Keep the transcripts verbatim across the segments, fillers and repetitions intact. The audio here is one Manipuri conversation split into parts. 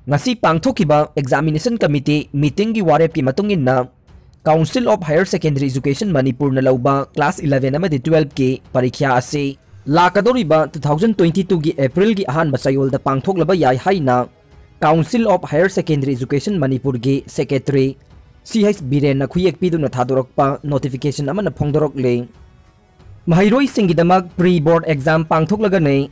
ꯉꯁꯤ ꯄꯥꯡꯊꯣꯛꯈꯤꯕ Examination Committee meetingꯒꯤ ꯋꯥꯔꯦꯞꯀꯤ ꯃꯇꯨꯡ ꯏꯟꯅ Council of Higher Secondary Education ꯃꯅꯤꯄꯨꯔꯅ ꯂꯧꯕ class eleven ꯑꯃꯗꯤ twelveꯀꯤ ꯄꯔꯤꯈ꯭ꯌꯥ ꯑꯁꯤ ꯂꯥꯛꯀꯗꯧꯔꯤꯕ two thousand twenty twoꯒꯤ Aprilꯒꯤ ꯑꯍꯥꯟꯕ ꯆꯌꯣꯜꯗ ꯄꯥꯡꯊꯣꯛꯂꯕ ꯌꯥꯏ ꯍꯥꯏꯅ Council of Higher Secondary Education ꯃꯅꯤꯄꯨꯔꯒꯤ Secretary C H ꯕꯤꯔꯦꯟꯅ ꯈꯨꯌꯦꯛ ꯄꯤꯗꯨꯅ ꯊꯥꯗꯣꯔꯛꯄ notification ꯑꯃꯅ ꯐꯣꯡꯗꯣꯔꯛꯂꯤ꯫ ꯃꯍꯩꯔꯣꯏꯁꯤꯡꯒꯤꯗꯃꯛ pre board exam ꯄꯥꯡꯊꯣꯛꯂꯒꯅꯤ꯫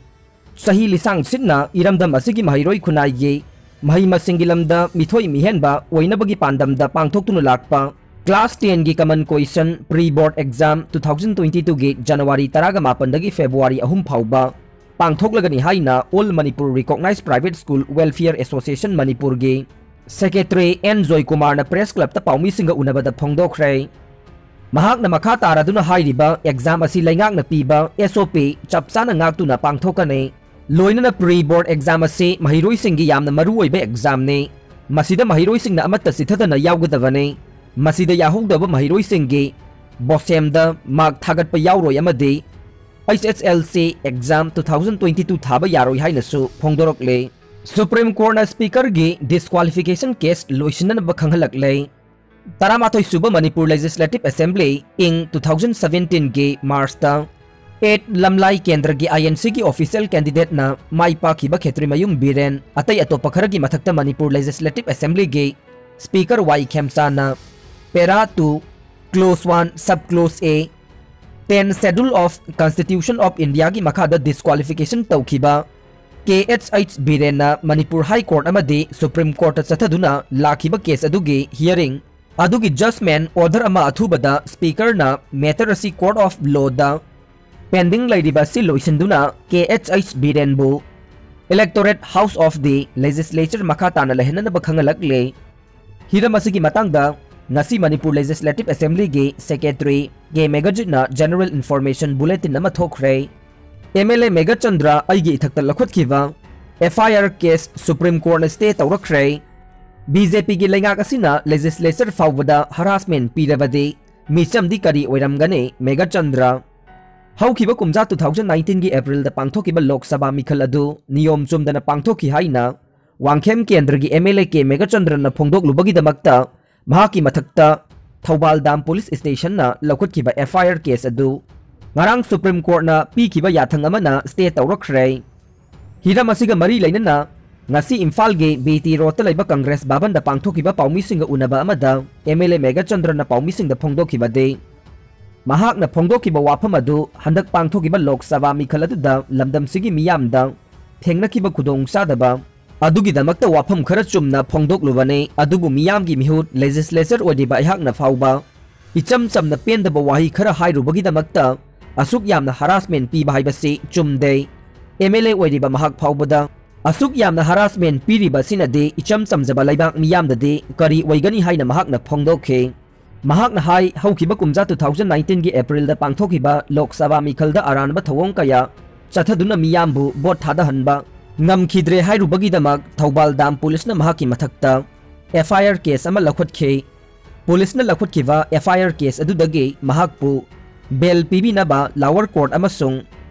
ꯆꯍꯤ ꯂꯤꯁꯥꯡ ꯁꯤꯠꯅ ꯏꯔꯝꯗꯝ ꯑꯁꯤꯒꯤ ꯃꯍꯩꯔꯣꯏ ꯈꯨꯟꯅꯥꯏꯒꯤ ꯃꯍꯩ ꯃꯁꯤꯡꯒꯤ ꯂꯝꯗ ꯃꯤꯊꯣꯏ ꯃꯤꯍꯦꯟꯕ ꯑꯣꯏꯅꯕꯒꯤ ꯄꯥꯟꯗꯝꯗ ꯄꯥꯡꯊꯣꯛꯇꯨꯅ ꯂꯥꯛꯄ class tenꯒꯤ common question pre board exam two thousand twenty twoꯒꯤ January ꯇꯔꯥꯃꯥꯄꯟꯗꯒꯤ February ꯑꯍꯨꯝ ꯐꯥꯎꯕ ꯄꯥꯡꯊꯣꯛꯂꯒꯅꯤ ꯍꯥꯏꯅ All Manipur Recognized Private School Welfare Association ꯃꯅꯤꯄꯨꯔꯒꯤ Secretary N ꯖꯣꯏꯀꯨꯃꯥꯔꯅ Press Clubꯇ ꯄꯥꯎꯃꯤꯁꯤꯡꯒ ꯎꯅꯕꯗ ꯐꯣꯡꯗꯣꯛꯈ꯭ꯔꯦ꯫ ꯃꯍꯥꯛꯅ ꯃꯈꯥ ꯇꯥꯔꯗꯨꯅ ꯍꯥꯏꯔꯤꯕ exam ꯑꯁꯤ ꯂꯩꯉꯥꯛꯅ ꯄꯤꯕ S O P ꯆꯞ ꯆꯥꯅ ꯉꯥꯛꯇꯨꯅ ꯄꯥꯡꯊꯣꯛꯀꯅꯤ꯫ ꯂꯣꯏꯅꯅ pre board exam ꯑꯁꯤ ꯃꯍꯩꯔꯣꯏꯁꯤꯡꯒꯤ ꯌꯥꯝꯅ ꯃꯔꯨꯑꯣꯏꯕ examꯅꯤ꯫ ꯃꯁꯤꯗ ꯃꯍꯩꯔꯣꯏꯁꯤꯡꯅ ꯑꯃꯠꯇ ꯆꯤꯊꯗꯅ ꯌꯥꯎꯒꯗꯕꯅꯤ꯫ ꯃꯁꯤꯗ ꯌꯥꯍꯧꯗꯕ ꯃꯍꯩꯔꯣꯏꯁꯤꯡꯒꯤ BOSEMꯗ mark ꯊꯥꯒꯠꯄ ꯌꯥꯎꯔꯣꯏ ꯑꯃꯗꯤ H S L C exam two thousand twenty two ꯊꯥꯕ ꯌꯥꯔꯣꯏ ꯍꯥꯏꯅꯁꯨ ꯐꯣꯡꯗꯣꯔꯛꯂꯦ꯫ Supreme Courtꯅ Speakerꯒꯤ disqualification case ꯂꯣꯏꯁꯤꯟꯅꯅꯕ ꯈꯪꯍꯜꯂꯛꯂꯦ꯫ ꯇꯔꯥꯃꯥꯊꯣꯏ ꯁꯨꯕ Manipur Legislative Assembly ꯏꯪ two thousand seventeenꯒꯤ Marchꯇ eight ꯂꯝꯂꯥꯏ ꯀꯦꯟꯗ꯭ꯔꯒꯤ I N Cꯒꯤ official candidateꯅ ꯃꯥꯏ ꯄꯥꯛꯈꯤꯕ ꯈꯦꯇ꯭ꯔꯤꯃꯌꯨꯝ ꯕꯤꯔꯦꯟ ꯑꯇꯩ ꯑꯇꯣꯞꯄ ꯈꯔꯒꯤ ꯃꯊꯛꯇ Manipur Legislative Assemblyꯒꯤ Speaker Y ꯈꯦꯝꯆꯥꯅ Para two, Clause one, Sub Clause A, ten Schedule of Constitution of Indiaꯒꯤ ꯃꯈꯥꯗ disqualification ꯇꯧꯈꯤꯕ K H H ꯕꯤꯔꯦꯟꯅ Manipur High Court ꯑꯃꯗꯤ Supreme Courtꯇ ꯆꯠꯊꯗꯨꯅ ꯂꯥꯛꯈꯤꯕ case ꯑꯗꯨꯒꯤ hearing ꯑꯗꯨꯒꯤ judgment order ꯑꯃ ꯑꯊꯨꯕꯗ Speakerꯅ matter ꯑꯁꯤ Court of Lawꯗ pending ꯂꯩꯔꯤꯕ ꯑꯁꯤ ꯂꯣꯏꯁꯤꯟꯗꯨꯅ K H H ꯕꯤꯔꯦꯟꯕꯨ Electorate House of the Legislature ꯃꯈꯥ ꯇꯥꯅ ꯂꯩꯍꯟꯅꯅꯕ ꯈꯪꯍꯜꯂꯛꯂꯦ꯫ ꯍꯤꯔꯝ ꯑꯁꯤꯒꯤ ꯃꯇꯥꯡꯗ ꯉꯁꯤ Manipur Legislative Assemblyꯒꯤ Secretary K ꯃꯦꯘꯖꯤꯠꯅ General Information Bulletin ꯑꯃ ꯊꯣꯛꯈ꯭ꯔꯦ꯫ M L A ꯃꯦꯘꯆꯟꯗ꯭ꯔ ꯑꯩꯒꯤ ꯏꯊꯛꯇ ꯂꯧꯈꯠꯈꯤꯕ F I R case Supreme Courtꯅ stay ꯇꯧꯔꯛꯈ꯭ꯔꯦ꯫ B J Pꯒꯤ ꯂꯩꯉꯥꯛ ꯑꯁꯤꯅ legislature ꯐꯥꯎꯕꯗ harassment ꯄꯤꯔꯕꯗꯤ ꯃꯤꯆꯝꯗꯤ ꯀꯔꯤ ꯑꯣꯏꯔꯝꯒꯅꯤ, ꯃꯦꯘꯆꯟꯗ꯭ꯔ? ꯍꯧꯈꯤꯕ ꯀꯨꯝꯖꯥ two thousand nineteenꯒꯤ Aprilꯗ ꯄꯥꯡꯊꯣꯛꯈꯤꯕ ꯂꯣꯛ ꯁꯚꯥ ꯃꯤꯈꯜ ꯑꯗꯨ ꯅꯤꯌꯣꯝ ꯆꯨꯝꯗꯅ ꯄꯥꯡꯊꯣꯛꯈꯤ ꯍꯥꯏꯅ ꯋꯥꯡꯈꯦꯝ ꯀꯦꯟꯗ꯭ꯔꯒꯤ ꯑꯦꯝ ꯑꯦꯜ ꯑꯦ ꯀꯦ ꯃꯦꯘꯆꯟꯗ꯭ꯔꯅ ꯐꯣꯡꯗꯣꯛꯂꯨꯕꯒꯤꯗꯃꯛꯇ ꯃꯍꯥꯛꯀꯤ ꯃꯊꯛꯇ ꯊꯧꯕꯥꯜ ꯗꯥꯝ ꯄꯨꯂꯤꯁ ꯁ꯭ꯇꯦꯁꯟꯅ ꯂꯧꯈꯠꯈꯤꯕ ꯑꯦꯐ ꯑꯥꯏ ꯑꯥꯔ ꯀꯦꯁ ꯑꯗꯨ ꯉꯔꯥꯡ ꯁꯨꯄ꯭ꯔꯤꯝ ꯀꯣꯔꯠꯅ ꯄꯤꯈꯤꯕ ꯌꯥꯊꯪ ꯑꯃꯅ ꯁ꯭ꯇꯦ ꯇꯧꯔꯛꯈ꯭ꯔꯦ꯫ ꯍꯤꯔꯝ ꯑꯁꯤꯒ ꯃꯔꯤ ꯂꯩꯅꯅ ꯉꯁꯤ ꯏꯝꯐꯥꯜꯒꯤ ꯕꯤ ꯇꯤ ꯔꯣꯗꯇ ꯂꯩꯕ ꯀꯪꯒ꯭ꯔꯦꯁ ꯚꯕꯟꯗ ꯄꯥꯡꯊꯣꯛꯈꯤꯕ ꯄꯥꯎꯃꯤꯁꯤꯡꯒ ꯎꯅꯕ ꯑꯃꯗ ꯑꯦꯝ ꯑꯦꯜ ꯑꯦ ꯃꯦꯘꯆꯟꯗ꯭ꯔꯅ ꯄꯥꯎꯃꯤꯁꯤꯡꯗ ꯐꯣꯡꯗꯣꯛꯈꯤꯕꯗꯤ, ꯃꯍꯥꯛꯅ ꯐꯣꯡꯗꯣꯛꯈꯤꯕ ꯋꯥꯐꯝ ꯑꯗꯨ ꯍꯟꯗꯛ ꯄꯥꯡꯊꯣꯛꯈꯤꯕ ꯂꯣꯛ ꯁꯚꯥ ꯃꯤꯈꯜ ꯑꯗꯨꯗ ꯂꯝꯗꯝꯁꯤꯒꯤ ꯃꯤꯌꯥꯝꯗ ꯊꯦꯡꯅꯈꯤꯕ ꯈꯨꯗꯣꯡꯆꯥꯗꯕ ꯑꯗꯨꯒꯤꯗꯃꯛꯇ ꯋꯥꯐꯝ ꯈꯔ ꯆꯨꯝꯅ ꯐꯣꯡꯗꯣꯛꯂꯨꯕꯅꯤ, ꯑꯗꯨꯕꯨ ꯃꯤꯌꯥꯝꯒꯤ ꯃꯤꯍꯨꯠ ꯂꯦꯖꯤꯁꯂꯦꯆꯔ ꯑꯣꯏꯔꯤꯕ ꯑꯩꯍꯥꯛꯅ ꯐꯥꯎꯕ ꯏꯆꯝ ꯆꯝꯅ ꯄꯦꯟꯗꯕ ꯋꯥꯍꯩ ꯈꯔ ꯍꯥꯏꯔꯨꯕꯒꯤꯗꯃꯛꯇ ꯑꯁꯨꯛ ꯌꯥꯝꯅ ꯍꯔꯥꯁꯃꯦꯟ ꯄꯤꯕ ꯍꯥꯏꯕꯁꯤ ꯆꯨꯝꯗꯦ꯫ ꯑꯦꯝ ꯑꯦꯜ ꯑꯦ ꯑꯣꯏꯔꯤꯕ ꯃꯍꯥꯛ ꯐꯥꯎꯕꯗ ꯑꯁꯨꯛ ꯌꯥꯝꯅ ꯍꯔꯥꯁꯃꯦꯟ ꯄꯤꯔꯤꯕ ꯑꯁꯤꯅꯗꯤ ꯏꯆꯝ ꯆꯝꯖꯕ ꯂꯩꯕꯥꯛ ꯃꯤꯌꯥꯝꯗꯗꯤ ꯀꯔꯤ ꯑꯣꯏꯒꯅꯤ ꯍꯥꯏꯅ ꯃꯍꯥꯛꯅ ꯐꯣꯡꯗꯣꯛꯈꯤ꯫ ꯃꯍꯥꯛꯅ ꯍꯥꯏ, ꯍꯧꯈꯤꯕ ꯀꯨꯝꯖꯥ two thousand nineteen ꯒꯤ ꯑꯦꯄ꯭ꯔꯤꯜꯗ ꯄꯥꯡꯊꯣꯛꯈꯤꯕ ꯂꯣꯛ ꯁꯚꯥ ꯃꯤꯈꯜꯗ ꯑꯔꯥꯟꯕ ꯊꯧꯑꯣꯡ ꯀꯌꯥ ꯆꯠꯊꯗꯨꯅ ꯃꯤꯌꯥꯝꯕꯨ ꯚꯣꯠ ꯊꯥꯗꯍꯟꯕ ꯉꯝꯈꯤꯗ꯭ꯔꯦ ꯍꯥꯏꯔꯨꯕꯒꯤꯗꯃꯛ ꯊꯧꯕꯥꯜ ꯗꯥꯝ ꯄꯨꯂꯤꯁꯅ ꯃꯍꯥꯛꯀꯤ ꯃꯊꯛꯇ ꯑꯦꯐ ꯑꯥꯏ ꯑꯥꯔ ꯀꯦꯁ ꯑꯃ ꯂꯧꯈꯠꯈꯤ꯫ ꯄꯨꯂꯤꯁꯅ ꯂꯧꯈꯠꯈꯤꯕ ꯑꯦꯐ ꯑꯥꯏ ꯑꯥꯔ ꯀꯦꯁ ꯑꯗꯨꯗꯒꯤ ꯃꯍꯥꯛꯄꯨ ꯕꯦꯜ ꯄꯤꯕꯤꯅꯕ ꯂꯥꯋꯔ ꯀꯣꯔꯠ ꯑꯃꯁꯨꯡ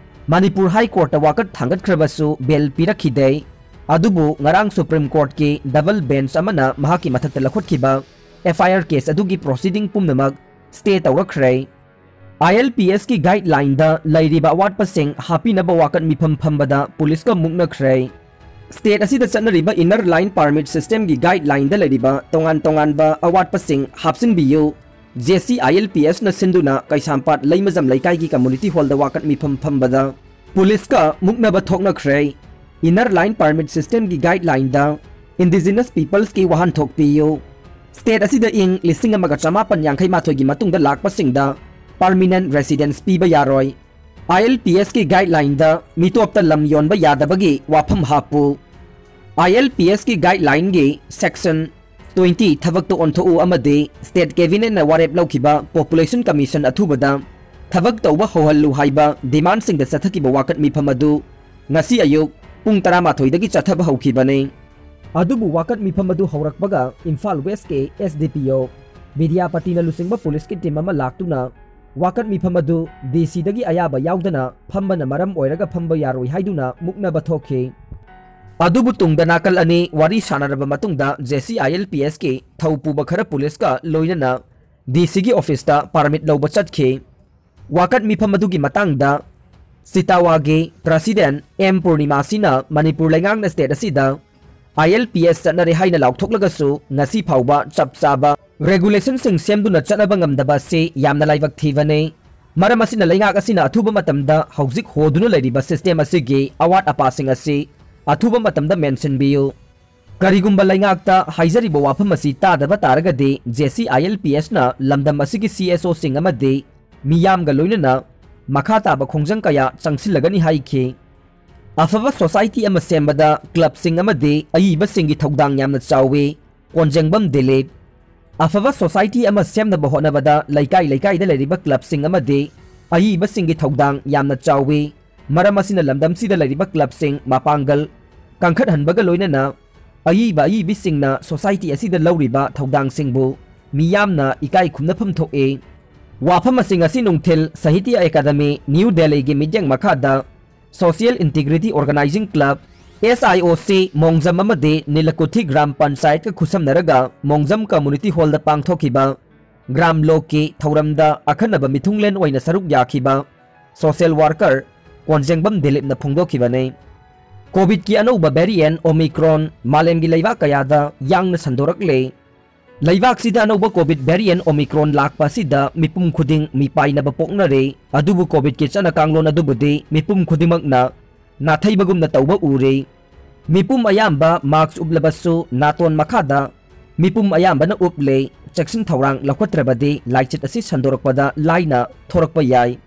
ꯃꯅꯤꯄꯨꯔ ꯍꯥꯏ ꯀꯣꯔꯠꯇ ꯋꯥꯀꯠ ꯊꯥꯡꯒꯠꯈ꯭ꯔꯕꯁꯨ ꯕꯦꯜ ꯄꯤꯔꯛꯈꯤꯗꯦ꯫ ꯑꯗꯨꯕꯨ ꯉꯔꯥꯡ ꯁꯨꯄ꯭ꯔꯤꯝ ꯀꯣꯔꯠꯀꯤ ꯗꯕꯜ ꯕꯦꯟꯆ ꯑꯃꯅ ꯃꯍꯥꯛꯀꯤ ꯃꯊꯛꯇ ꯂꯧꯈꯠꯈꯤꯕ ꯑꯦꯐ ꯑꯥꯏ ꯑꯥꯔ ꯀꯦꯁ ꯑꯗꯨꯒꯤ ꯄ꯭ꯔꯣꯁꯤꯗꯤꯡ ꯄꯨꯝꯅꯃꯛ ꯁ꯭ꯇꯦ ꯇꯧꯔꯛꯈ꯭ꯔꯦ꯫ ꯑꯥꯏ ꯑꯦꯜ ꯄꯤ ꯑꯦꯁꯀꯤ ꯒꯥꯏꯗꯂꯥꯏꯟꯗ ꯂꯩꯔꯤꯕ ꯑꯋꯥꯠꯄꯁꯤꯡ ꯍꯥꯞꯄꯤꯅꯕ ꯋꯥꯀꯠ ꯃꯤꯐꯝ ꯐꯝꯕꯗ ꯄꯨꯂꯤꯁꯀ ꯃꯨꯛꯅꯈ꯭ꯔꯦ꯫ ꯁ꯭ꯇꯦꯠ ꯑꯁꯤꯗ ꯆꯠꯅꯔꯤꯕ ꯏꯟꯅꯔ ꯂꯥꯏꯟ ꯄꯥꯔꯃꯤꯠ ꯁꯤꯁꯇꯦꯝꯒꯤ ꯒꯥꯏꯗꯂꯥꯏꯟꯗ ꯂꯩꯔꯤꯕ ꯇꯣꯉꯥꯟ ꯇꯣꯉꯥꯟꯕ ꯑꯋꯥꯠꯄꯁꯤꯡ ꯍꯥꯞꯆꯤꯟꯕꯤꯌꯨ꯫ J C I L P ꯑꯦꯁꯅ ꯁꯤꯟꯗꯨꯅ ꯀꯩꯁꯥꯝꯄꯥꯠ ꯂꯩꯃꯖꯝ ꯂꯩꯀꯥꯏꯒꯤ ꯀꯝꯃꯨꯅꯤꯇꯤ ꯍꯣꯜꯗ ꯋꯥꯀꯠ ꯃꯤꯐꯝ ꯐꯝꯕꯗ ꯄꯨꯂꯤꯁꯀ ꯃꯨꯛꯅꯕ ꯊꯣꯛꯅꯈ꯭ꯔꯦ꯫ ꯏꯟꯅꯔ ꯂꯥꯏꯟ ꯄꯥꯔꯃꯤꯠ ꯁꯤꯁꯇꯦꯝꯒꯤ ꯒꯥꯏꯗꯂꯥꯏꯟꯗ ꯏꯟꯗꯤꯖꯤꯅꯁ ꯄꯤꯄꯜꯁꯀꯤ ꯋꯥꯍꯟꯊꯣꯛ ꯄꯤꯌꯨ꯫ ꯁ꯭ꯇꯦꯠ ꯑꯁꯤꯗ ꯏꯪ ꯂꯤꯁꯤꯡ ꯑꯃꯒ ꯆꯃꯥꯄꯟ ꯌꯥꯡꯈꯩ ꯃꯥꯊꯣꯏꯒꯤ ꯃꯇꯨꯡꯗ ꯂꯥꯛꯄꯁꯤꯡꯗ ꯄꯔꯃꯤꯅꯦꯟꯠ ꯔꯦꯁꯤꯗꯦꯟꯁ ꯄꯤꯕ ꯌꯥꯔꯣꯏ꯫ ꯑꯥꯏ ꯑꯦꯜ ꯄꯤ ꯑꯦꯁꯀꯤ ꯒꯥꯏꯗꯂꯥꯏꯟꯗ ꯃꯤꯇꯣꯞꯇ ꯂꯝ ꯌꯣꯟꯕ ꯌꯥꯗꯕꯒꯤ ꯋꯥꯐꯝ ꯍꯥꯞꯄꯨ꯫ ꯑꯥꯏ ꯑꯦꯜ ꯄꯤ ꯑꯦꯁꯀꯤ ꯒꯥꯏꯗꯂꯥꯏꯟꯒꯤ ꯁꯦꯛꯁꯟ twenty ꯊꯕꯛꯇ ꯑꯣꯟꯊꯣꯛꯎ ꯑꯃꯗꯤ ꯁ꯭ꯇꯦꯠ ꯀꯦꯕꯤꯅꯦꯠꯅ ꯋꯥꯔꯦꯞ ꯂꯧꯈꯤꯕ ꯄꯣꯄꯨꯂꯦꯁꯟ ꯀꯃꯤꯁꯟ ꯑꯊꯨꯕꯗ ꯊꯕꯛ ꯇꯧꯕ ꯍꯧꯍꯜꯂꯨ ꯍꯥꯏꯕ ꯗꯤꯃꯥꯟꯁꯤꯡꯗ ꯆꯠꯊꯈꯤꯕ ꯋꯥꯀꯠ ꯃꯤꯐꯝ ꯑꯗꯨ ꯉꯁꯤ ꯑꯌꯨꯛ ꯄꯨꯡ ꯇꯔꯥꯃꯥꯊꯣꯏꯗꯒꯤ ꯆꯠꯊꯕ ꯍꯧꯈꯤꯕꯅꯤ꯫ ꯑꯗꯨꯕꯨ ꯋꯥꯀꯠ ꯃꯤꯐꯝ ꯑꯗꯨ ꯍꯧꯔꯛꯄꯒ ꯏꯝꯐꯥꯜ ꯋꯦꯁꯀꯤ ꯑꯦꯁ ꯗꯤ ꯄꯤ ꯑꯣ ꯕꯤꯗ꯭ꯌꯥꯄꯇꯤꯅ ꯂꯨꯆꯤꯡꯕ ꯄꯨꯂꯤꯁꯀꯤ ꯇꯤꯝ ꯑꯃ ꯂꯥꯛꯇꯨꯅ ꯋꯥꯀꯠ ꯃꯤꯐꯝ ꯑꯗꯨ ꯗꯤ ꯁꯤꯗꯒꯤ ꯑꯌꯥꯕ ꯌꯥꯎꯗꯅ ꯐꯝꯕꯅ ꯃꯔꯝ ꯑꯣꯏꯔꯒ ꯐꯝꯕ ꯌꯥꯔꯣꯏ ꯍꯥꯏꯗꯨꯅ ꯃꯨꯛꯅꯕ ꯊꯣꯛꯈꯤ꯫ ꯑꯗꯨꯕꯨ ꯇꯨꯡꯗ ꯅꯥꯀꯜ ꯑꯅꯤ ꯋꯥꯔꯤ ꯁꯥꯟꯅꯔꯕ ꯃꯇꯨꯡꯗ JCILPSꯀꯤ ꯊꯧ ꯄꯨꯕ ꯈꯔ ꯄꯨꯂꯤꯁꯀ ꯂꯣꯏꯅꯅ DCꯒꯤ ꯑꯣꯐꯤꯁꯇ ꯄꯥꯔꯃꯤꯠ ꯂꯧꯕ ꯆꯠꯈꯤ꯫ ꯋꯥꯀꯠ ꯃꯤꯐꯝ ꯑꯗꯨꯒꯤ ꯃꯇꯥꯡꯗ ꯁꯤꯇꯥꯋꯥꯒꯤ ꯄ꯭ꯔꯁꯤꯗꯦꯟ ꯑꯦꯝ ꯄꯨꯔꯅꯤꯃꯥꯁꯤꯅ ꯃꯅꯤꯄꯨꯔ ꯂꯩꯉꯥꯛꯅ ꯁ꯭ꯇꯦꯠ ꯑꯁꯤꯗ ILPS ꯆꯠꯅꯔꯦ ꯍꯥꯏꯅ ꯂꯥꯎꯊꯣꯛꯂꯒꯁꯨ ꯉꯁꯤ ꯐꯥꯎꯕ ꯆꯞ ꯆꯥꯕ ꯔꯦꯒꯨꯂꯦꯁꯟꯁꯤꯡ ꯁꯦꯝꯗꯨꯅ ꯆꯠꯅꯕ ꯉꯝꯗꯕ ꯑꯁꯤ ꯌꯥꯝꯅ ꯂꯥꯏꯕꯛ ꯊꯤꯕꯅꯤ꯫ ꯃꯔꯝ ꯑꯁꯤꯅ ꯂꯩꯉꯥꯛ ꯑꯁꯤꯅ ꯑꯊꯨꯕ ꯃꯇꯝꯗ ꯍꯧꯖꯤꯛ ꯍꯣꯗꯨꯅ ꯂꯩꯔꯤꯕ ꯁꯤꯁꯇꯦꯝ ꯑꯁꯤꯒꯤ ꯑꯋꯥꯠ ꯑꯄꯥꯁꯤꯡ ꯑꯁꯤ ꯑꯊꯨꯕ ꯃꯇꯝꯗ ꯃꯦꯟꯁꯤꯟꯕꯤꯌꯨ꯫ ꯀꯔꯤꯒꯨꯝꯕ ꯂꯩꯉꯥꯛꯇ ꯍꯥꯏꯖꯔꯤꯕ ꯋꯥꯐꯝ ꯑꯁꯤ ꯇꯥꯗꯕ ꯇꯥꯔꯒꯗꯤ JCILPSꯅ ꯂꯝꯗꯝ ꯑꯁꯤꯒꯤ CSOꯁꯤꯡ ꯑꯃꯗꯤ ꯃꯤꯌꯥꯝꯒ ꯂꯣꯏꯅꯅ ꯃꯈꯥ ꯇꯥꯕ ꯈꯣꯡꯖꯪ ꯀꯌꯥ ꯆꯪꯁꯤꯜꯂꯒꯅꯤ ꯍꯥꯏꯈꯤ꯫ ꯑꯐꯕ ꯁꯣꯁꯥꯏꯇꯤ ꯑꯃ ꯁꯦꯝꯕꯗ ꯀ꯭ꯂꯕꯁꯤꯡ ꯑꯃꯗꯤ ꯑꯏꯕꯁꯤꯡꯒꯤ ꯊꯧꯗꯥꯡ ꯌꯥꯝꯅ ꯆꯥꯎꯏ꯫ ꯀꯣꯟꯖꯦꯡꯕꯝ ꯗꯤꯂꯤꯞ꯫ ꯑꯐꯕ ꯁꯣꯁꯥꯏꯇꯤ ꯑꯃ ꯁꯦꯝꯅꯕ ꯍꯣꯠꯅꯕꯗ ꯂꯩꯀꯥꯏ ꯂꯩꯀꯥꯏꯗ ꯂꯩꯔꯤꯕ ꯀ꯭ꯂꯕꯁꯤꯡ ꯑꯃꯗꯤ ꯑꯏꯕꯁꯤꯡꯒꯤ ꯊꯧꯗꯥꯡ ꯌꯥꯝꯅ ꯆꯥꯎꯏ꯫ ꯃꯔꯝ ꯑꯁꯤꯅ ꯂꯝꯗꯝꯁꯤꯗ ꯂꯩꯔꯤꯕ ꯀ꯭ꯂꯕꯁꯤꯡ ꯃꯄꯥꯡꯒꯜ ꯀꯟꯈꯠꯍꯟꯕꯒ ꯂꯣꯏꯅꯅ ꯑꯏꯕ ꯑꯏꯕꯤꯁꯤꯡꯅ ꯁꯣꯁꯥꯏꯇꯤ ꯑꯁꯤꯗ ꯂꯧꯔꯤꯕ ꯊꯧꯗꯥꯡꯁꯤꯡꯕꯨ ꯃꯤꯌꯥꯝꯅ ꯏꯀꯥꯏ ꯈꯨꯝꯅꯐꯝ ꯊꯣꯛꯏ꯫ ꯋꯥꯐꯝ ꯑꯁꯤꯡ ꯑꯁꯤ ꯅꯨꯡꯊꯤꯜ ꯁꯥꯍꯤꯇ꯭ꯌ ꯑꯦꯀꯥꯗꯃꯤ, ꯅ꯭ꯌꯨ ꯗꯦꯜꯂꯤꯒꯤ ꯃꯤꯠꯌꯦꯡ ꯃꯈꯥꯗ Social Integrity Organizing Club, SIOC, ꯃꯣꯡꯖꯝ ꯑꯃꯗꯤ ꯅꯤꯂꯀꯨꯊꯤ ꯒ꯭ꯔꯥꯝ ꯄꯟꯆꯥꯌꯠꯀ ꯈꯨꯠꯁꯝꯅꯔꯒ ꯃꯣꯡꯖꯝ ꯀꯝꯃꯨꯅꯤꯇꯤ ꯍꯣꯜꯗ ꯄꯥꯡꯊꯣꯛꯈꯤꯕ ꯒ꯭ꯔꯥꯝ ꯂꯣꯛꯀꯤ ꯊꯧꯔꯝꯗ ꯑꯈꯟꯅꯕ ꯃꯤꯊꯨꯡꯂꯦꯟ ꯑꯣꯏꯅ ꯁꯔꯨꯛ ꯌꯥꯈꯤꯕ ꯁꯣꯁꯤꯌꯦꯜ ꯋꯥꯔꯀꯔ ꯀꯣꯟꯖꯦꯡꯕꯝ ꯗꯤꯂꯤꯞꯅ ꯐꯣꯡꯗꯣꯛꯈꯤꯕꯅꯤ꯫ ꯀꯣꯚꯤꯗꯀꯤ ꯑꯅꯧꯕ ꯚꯦꯔꯤꯌꯦꯟ ꯑꯣꯃꯤꯀ꯭ꯔꯣꯟ ꯃꯥꯂꯦꯝꯒꯤ ꯂꯩꯕꯥꯛ ꯀꯌꯥꯗ ꯌꯥꯡꯅ ꯁꯟꯗꯣꯔꯛꯂꯦ꯫ ꯂꯩꯕꯥꯛꯁꯤꯗ ꯑꯅꯧꯕ ꯀꯣꯚꯤꯗ ꯚꯦꯔꯤꯌꯦꯟ ꯑꯣꯃꯤꯀ꯭ꯔꯣꯟ ꯂꯥꯛꯄ ꯑꯁꯤꯗ ꯃꯤꯄꯨꯝ ꯈꯨꯗꯤꯡ ꯃꯤꯄꯥꯏꯅꯕ ꯄꯣꯛꯅꯔꯦ꯫ ꯑꯗꯨꯕꯨ ꯀꯣꯚꯤꯗꯀꯤ ꯆꯠꯅ ꯀꯥꯡꯂꯣꯟ ꯑꯗꯨꯕꯨꯗꯤ ꯃꯤꯄꯨꯝ ꯈꯨꯗꯤꯡꯃꯛꯅ ꯅꯥꯊꯩꯕꯒꯨꯝꯅ ꯇꯧꯕ ꯎꯔꯦ꯫ ꯃꯤꯄꯨꯝ ꯑꯌꯥꯝꯕ ꯃꯥꯛꯁ ꯎꯞꯂꯕꯁꯨ ꯅꯥꯇꯣꯟ ꯃꯈꯥꯗ ꯃꯤꯄꯨꯝ ꯑꯌꯥꯝꯕꯅ ꯎꯞꯂꯦ꯫ ꯆꯦꯛꯁꯤꯟ ꯊꯧꯔꯥꯡ ꯂꯧꯈꯠꯇ꯭ꯔꯕꯗꯤ ꯂꯥꯏꯆꯠ ꯑꯁꯤ ꯁꯟꯗꯣꯔꯛꯄꯗ ꯂꯥꯏꯅ ꯊꯣꯔꯛꯄ ꯌꯥꯏ꯫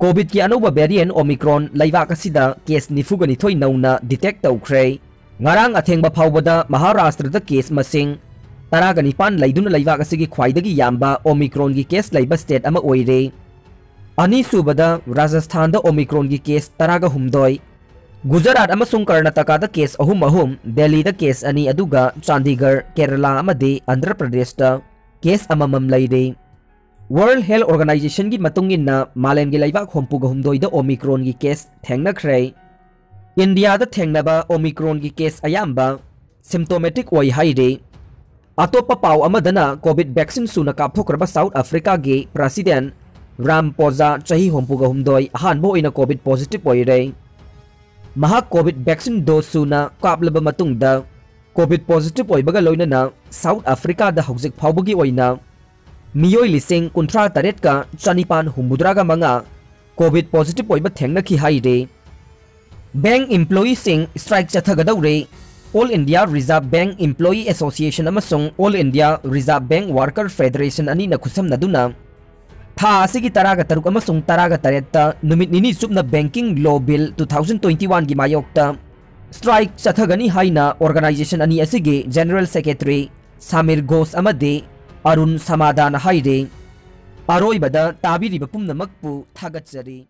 ꯀꯣꯚꯤꯗꯀꯤ ꯑꯅꯧꯕ ꯚꯦꯔꯤꯌꯦꯟ ꯑꯣꯃꯤꯀ꯭ꯔꯣꯟ ꯂꯩꯕꯥꯛ ꯑꯁꯤꯗ ꯀꯦꯁ ꯅꯤꯐꯨꯒ ꯅꯤꯊꯣꯏ ꯅꯧꯅ ꯗꯤꯇꯦꯛ ꯇꯧꯈ꯭ꯔꯦ꯫ ꯉꯔꯥꯡ ꯑꯊꯦꯡꯕ ꯐꯥꯎꯕꯗ ꯃꯍꯥꯔꯥꯁꯇ꯭ꯔꯗ ꯀꯦꯁ ꯃꯁꯤꯡ ꯇꯔꯥꯒ ꯅꯤꯄꯥꯟ ꯂꯩꯗꯨꯅ ꯂꯩꯕꯥꯛ ꯑꯁꯤꯒꯤ ꯈ꯭ꯋꯥꯏꯗꯒꯤ ꯌꯥꯝꯕ ꯑꯣꯃꯤꯀ꯭ꯔꯣꯟꯒꯤ ꯀꯦꯁ ꯂꯩꯕ ꯁ꯭ꯇꯦꯠ ꯑꯃ ꯑꯣꯏꯔꯦ꯫ ꯑꯅꯤꯁꯨꯕꯗ ꯔꯥꯖꯁꯊꯥꯟꯗ ꯑꯣꯃꯤꯀ꯭ꯔꯣꯟꯒꯤ ꯀꯦꯁ ꯇꯔꯥꯒ ꯍꯨꯝꯗꯣꯏ, ꯒꯨꯖꯔꯥꯠ ꯑꯃꯁꯨꯡ ꯀꯔꯅꯥꯇꯀꯥꯗ ꯀꯦꯁ ꯑꯍꯨꯝ ꯑꯍꯨꯝ, ꯗꯦꯜꯂꯤꯗ ꯀꯦꯁ ꯑꯅꯤ, ꯑꯗꯨꯒ ꯆꯥꯟꯗꯤꯒꯔ, ꯀꯦꯔꯂꯥ ꯑꯃꯗꯤ ꯑꯟꯙ꯭ꯔ ꯄ꯭ꯔꯗꯦꯁꯇ ꯀꯦꯁ ꯑꯃꯃꯝ ꯂꯩꯔꯦ꯫ World Health Organizationꯒꯤ ꯃꯇꯨꯡ ꯏꯟꯅ ꯃꯥꯂꯦꯝꯒꯤ ꯂꯩꯕꯥꯛ ꯍꯨꯝꯐꯨꯒ ꯍꯨꯝꯗꯣꯏꯗ ꯑꯣꯃꯤꯀ꯭ꯔꯣꯟꯒꯤ ꯀꯦꯁ ꯊꯦꯡꯅꯈ꯭ꯔꯦ꯫ ꯏꯟꯗꯤꯌꯥꯗ ꯊꯦꯡꯅꯕ Omicronꯒꯤ case ꯑꯌꯥꯝꯕ symptomatic ꯑꯣꯏ ꯍꯥꯏꯔꯤ꯫ ꯑꯇꯣꯞꯄ ꯄꯥꯎ ꯑꯃꯗꯅ, COVID vaccine ꯁꯨꯅ ꯀꯥꯞꯊꯣꯛꯈ꯭ꯔꯕ South Africaꯒꯤ President Ramaphosa, ꯆꯍꯤ ꯍꯨꯝꯐꯨꯒ ꯍꯨꯝꯗꯣꯏ, ꯑꯍꯥꯟꯕ ꯑꯣꯏꯅ COVID positive ꯑꯣꯏꯔꯦ꯫ ꯃꯍꯥꯛ COVID vaccine dose ꯁꯨꯅ ꯀꯥꯞꯂꯕ ꯃꯇꯨꯡꯗ COVID positive ꯑꯣꯏꯕꯒ ꯂꯣꯏꯅꯅ South Africaꯗ ꯍꯧꯖꯤꯛ ꯐꯥꯎꯕꯒꯤ ꯑꯣꯏꯅ ꯃꯤꯑꯣꯏ ꯂꯤꯁꯤꯡ ꯀꯨꯟꯊ꯭ꯔꯥ ꯇꯔꯦꯠꯀ ꯆꯅꯤꯄꯥꯟ ꯍꯨꯝꯐꯨꯇꯔꯥꯒ ꯃꯉꯥ COVID positive ꯑꯣꯏꯕ ꯊꯦꯡꯅꯈꯤ ꯍꯥꯏꯔꯤ꯫ Bank employeeꯁꯤꯡ strike ꯆꯠꯊꯒꯗꯧꯔꯦ꯫ All India Reserve Bank Employee Association ꯑꯃꯁꯨꯡ All India Reserve Bank Worker Federation ꯑꯅꯤꯅ ꯈꯨꯠꯁꯝꯅꯗꯨꯅ ꯊꯥ ꯑꯁꯤꯒꯤ ꯇꯔꯥꯒ ꯇꯔꯨꯛ ꯑꯃꯁꯨꯡ ꯇꯔꯥꯒ ꯇꯔꯦꯠꯇ ꯅꯨꯃꯤꯠ ꯅꯤꯅꯤ ꯆꯨꯞꯅ Banking Law Bill two thousand twenty-oneꯒꯤ ꯃꯥꯌꯣꯛꯇ strike ꯆꯠꯊꯒꯅꯤ ꯍꯥꯏꯅ organization ꯑꯅꯤ ꯑꯁꯤꯒꯤ General Secretary Samir Ghosh ꯑꯃꯗꯤ Arun Samadana ꯍꯥꯏꯔꯤ꯫ ꯑꯔꯣꯏꯕꯗ ꯇꯥꯕꯤꯔꯤꯕ ꯄꯨꯝꯅꯃꯛꯄꯨ ꯊꯥꯒꯠꯆꯔꯤ꯫